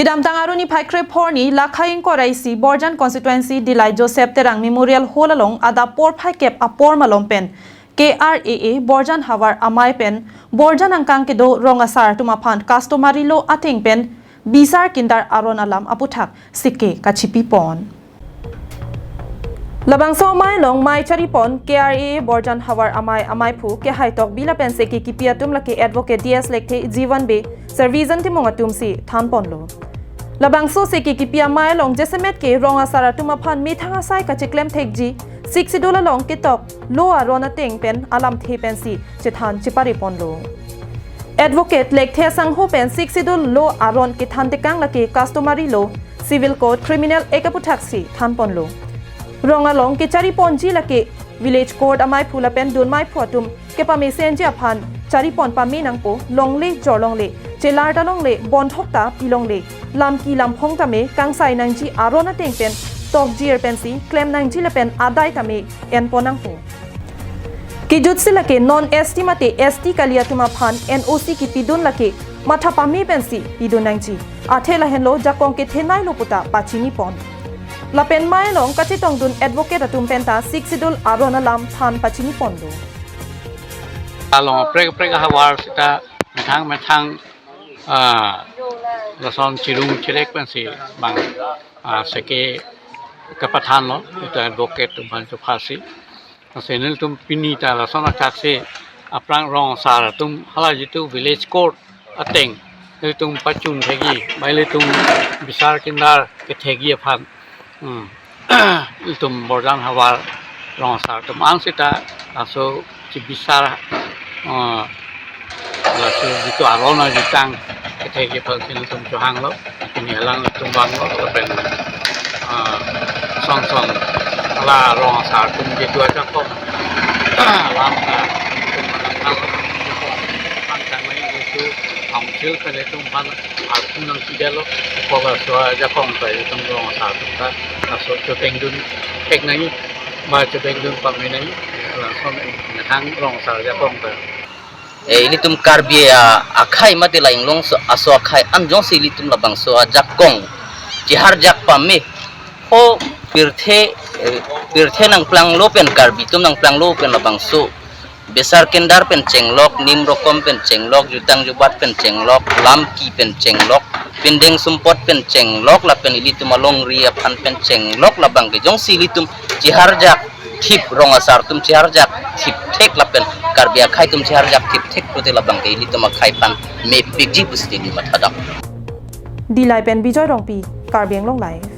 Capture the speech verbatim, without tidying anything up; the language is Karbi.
Kedamtang Arni phai krepho arni, Lakhai ingkoi ra isi Borjan Constituency Dillai Joseph Terang Memorial Hall along adap porphai kep apor malom pen K R A A Borjan havar amei pen Borjan angkang kedo rong asar atum aphan customary law ateng pen bisar kindar aron alam aputhak seke kachipi pon. Labangso amei along mei chari pon K R A A Borjan havar amei, ameiphu Kehai Tokbi lapen seke kipi atum lake Advocate D S Lekthe, Jiwan Bey, Servijan Timung atum si than ponlo. Labangso seke kipi amei along jasemet ke rong asar atum aphan methang asai kachiklem thekji, Sixth Schedule along ketok law aron ateng pen alamthe pensi chethan chepare ponlo. Advocate Lekthe asangho pen Sixth Schedule law aron kethan tekang lake customary law, civil code, criminal act aputhak si than ponlo. Rong along kechari ponji lake village court ameiphu lapen dun meiphu atum kepamesenji aphan chari pon pame nangpo, longle jor longle, chelar ta longle, bondhok ta pi longle, lam ki lam phong tame kangsai nangji aron ateng pen tokjir pensi klem nangji lapen adai tame en pon nangpo. Kejutsi lake non S T mate S T kali atum aphan N O C kipidun lake matha pame pensi pidun nangji. Athe lahenlo jakong kethenei lo puta pachini pon. Lapen mei along kachetongdun advocate atum penta Sixth Schedule aron alam than pachini ponlo. Along prek prek havar seta methang methang, ah, lason chirung chirek pensi bang, ah, seke kapathanlo, ita advocate atum aphan chopha si. Lasi nelitum pini ta lason athak si aphrang rong asar atum hala jitu village court ateng nelitum pachun thekji, mei nelitum bisar kindar kethekji aphan. Hmm. Ilitum Borjan havar rong asar atum an seta laso chibisar, eh, laso jitu aron ajutang kethekji aphan si nelitum chohanglo. Pini alang nelitum vanglo lapen, eh, song song hala rong asar atum jitu ajakong alam, eh, pangtang nai jitu council pen nelitum aphan arpu nangpidetlo, kok laso ajakong ta itum rong asar atum ta laso chotengdun thek nangji, ma chotengdun pame nangji, lason methang rong asar ajakong ta. Eh, ilitum Karbi a-, akhei mate la inglong so, aso akhei an jongsi ilitum labangso ajakong chiharjak pame, ho pirthe, eh, pirthe nangplanglo pen, Karbi atum nangplanglo pen labangso bisar kindar pen chenglok, nim rokom pen chenglok, jutang jubat pen chenglok, lam ki pen chenglok, pindeng sumpot pen chenglok, lapen ilitum alongri aphan pen chenglok, labang ke jongsi ilitum chiharjak thip, rong asar atum chiharjak thip thek lapen Karbi akhei atum chiharjak thip thek pute labang ke ilitum akhei aphan mepikji pusi neli mathadam. Dillai pen Bijoy Rongpi, Karbi Anglong Live.